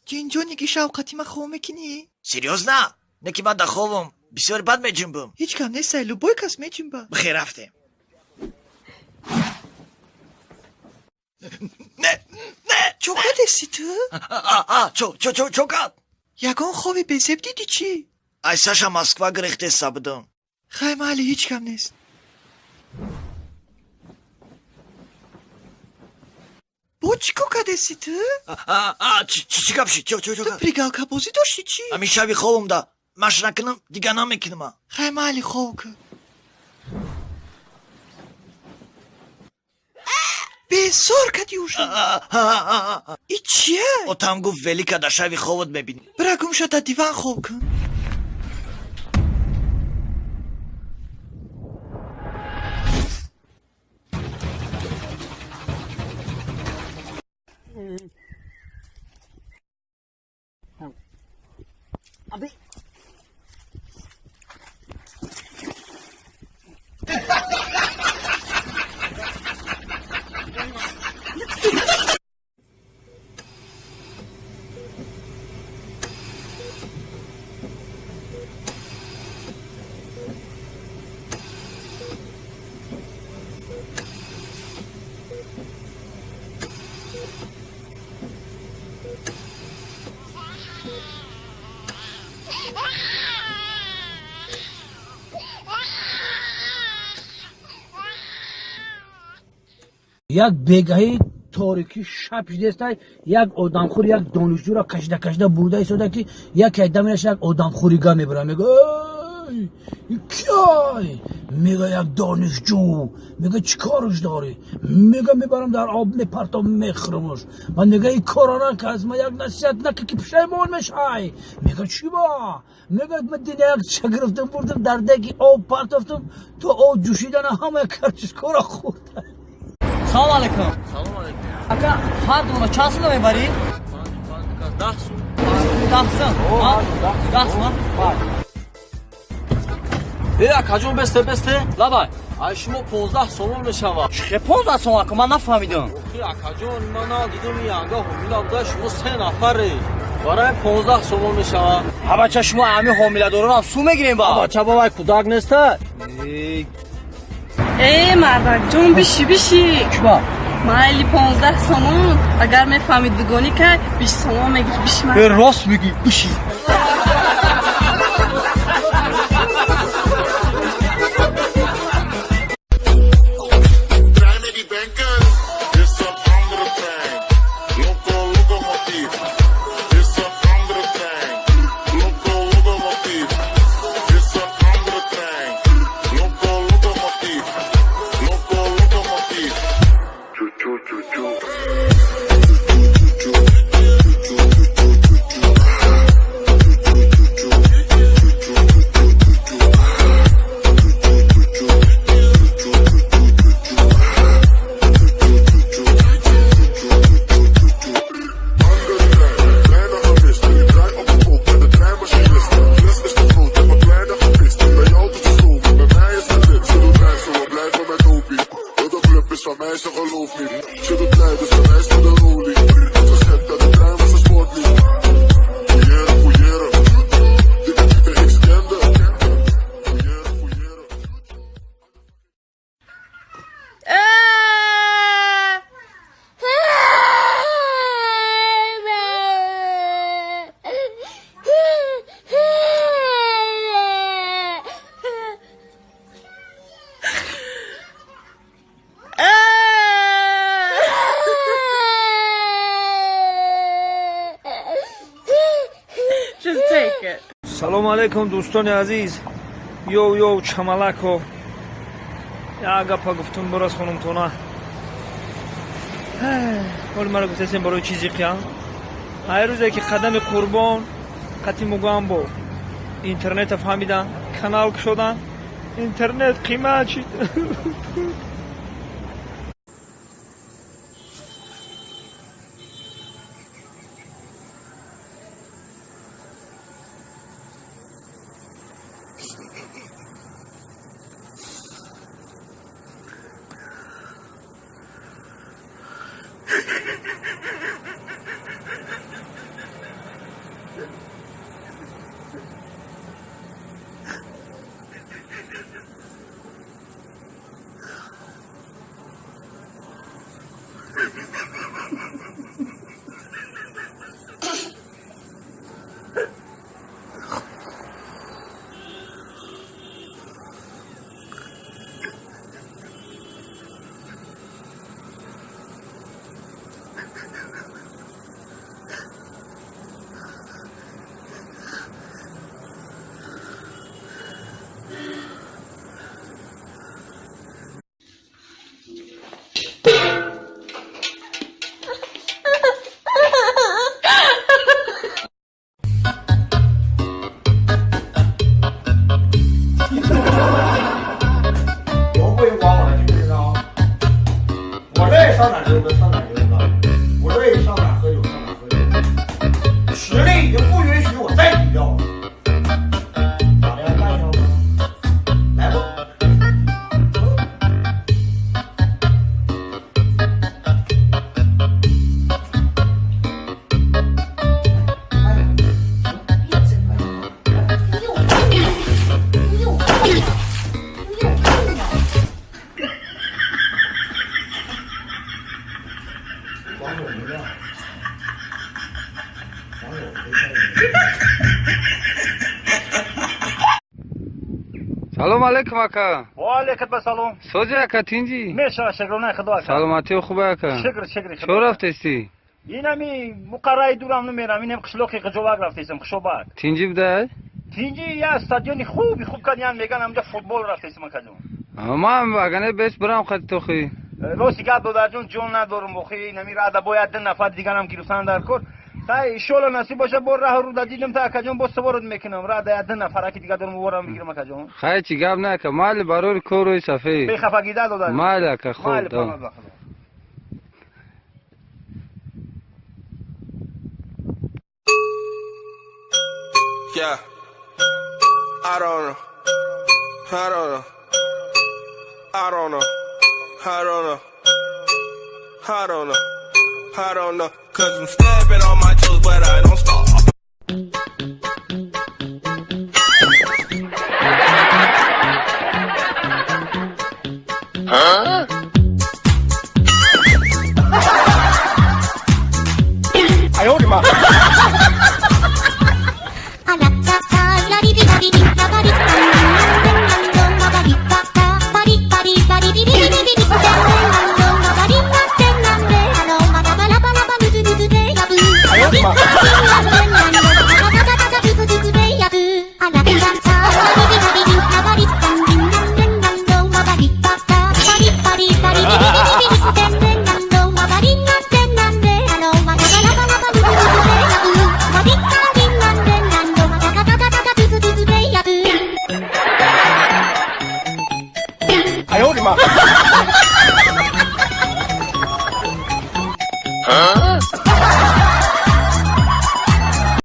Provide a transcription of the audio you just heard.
Ҷинҷони ки шавқати ма хов мекунӣ? Серьёзно? Не ки ман да ховам. Бисёр бад меҷунбам. Ҳеҷ кам нестай, любой кас меҷунба. Бихер, рафтем. Не, не. Чо кадести ту? Чо, чо, чо, чо кад? Ягон хови безеб диди чӣ? Ай Саша Москва гирехтеса будам. Хай, майли, ҳеҷ кам нест. Бо чӣ кор кадести ту? Чӣ гап шид? Чо, чо, чо? Ту пригалкабозӣ дошти чӣ? Ҳамин шаби ховам да. Маш накунам, дига намекунам. Хай, майли, хов кун. Безор кади уже. И чия? Отам гуфт, велика да шави ховот мебинӣ. Бира гум шо, дар диван хов кун. Як бегаҳи торикӣ шаб шидестай, як одамхӯр як донишҷӯро кашида кашида бурда истода, ки яке даминаш як одамхӯрига мебара. Мега: «Киай?» Мега: «Як донишҷӯ». Мега: «Чӣ корш дорӣ?» Мега: «Мебарам, дар об мепартом, мехӯрмш». Ва мега: «Ин коро нака, аз ма як насиҳат нака, ки пушаймон мешай». Мега: «Чӣ ба?» Мега: «Ма дина як ча гирифтам, бурдам, дар деги об партофтам, то об ҷӯшидана ҳамаи картишкора хӯрда». Салом алейкум. Салом алейкум. Ака, ҳар дона чанд сум мебарӣ? 10 сум. 10 сум. 10 сум. Э, акаҷон, бесте, бесте. Лабай. Ай шумо 15 сомон мешавад. Чӣ 15 сом, ака, ман нафаҳмидам. Охи, акаҷон, ман надидам, янга ҳомила буда, шумо се нафаре. Барои 15 сомон мешавад. Ҳа, бача, шумо ҳами ҳомиладоронам сум мегирем ба? Бача, бабай кӯдак неста? Э, мардакҷон, биши, биши. Чиба? Майли, 15 сомон. Агар мефаҳмид дугонӣ кай, 20 сомон мегирӣ, биши. Э, рост мегӣ, биши. Trein met die banken, is een andere trein. Loco, locomotief, is een andere trein. Loco, locomotief, is een andere trein. Loco, locomotief, loco, locomotief. Choo choo choo choo. Choo choo choo choo choo. Choo choo choo choo choo. Choo choo choo choo choo. Kleine gemist, draai op een boot met de treinmachinist. Fles is te groot, heb een kleine gepist. Bij jou doet ze zo, maar bij mij is het dit. Ze doet mij zo, we blijven met Opie. Dat de club is van mij, ze gelooft niet. Ze doet blij, dus de reis naar de rolie. Dat gezet dat de trein was een sportlied. Fouilleren, fouilleren. Dikke diepe, ik ze kende. Fouilleren, fouilleren. Just take it. Салому алейкум, дӯстони азиз. Йоу, йоу, чамалако. Як гапа гуфтум, бирасонумтона. Ҳоли маро гуфтасем, барои чӣ зиқиям. Ҳар рӯзе ки қадами Қурбон қати Мугамбо интернета фаҳмидан, канал кушодан, интернет қимат шид. Салом алейкум ака. Ва алейкум ассалом. Сози ака тинҷи? Мешава шукрона худо ака. Саломатӣ хуб ака. Шукр шукр. Чо рафтести? Инами муқарраи дурам намерам, инам қишлоқи Қиҷобак рафтесам, Қишобак. Тинҷи будай? Тинҷи я стадиони хуби хуб кардян меган амҷа футбол рафтесам акаҷон. Ман агане бес бирам хати тохи. Рости гап додарҷон ҷон надорум охи, инами рада бояд ду нафар дигарам гирифтан дар кор. Та иншоалло насиб боша бо раҳ руда дидам та акаҷон боз саворот мекунам. Рада я ду нафараки дигар дорум ворам мегирам акаҷон. Хай чи гап на ака, майли барори корӯи сафед. Бехафагида додарҷон. Майли ака, хуб. Майли паноҳ ба Худо. Yeah, I don't know, I don't know, I don't know, I don't know, I don't know, I don't know, 'cause I'm stepping on my toes, but I don't stop. Huh? 哎呦我的妈！哎呦我的妈！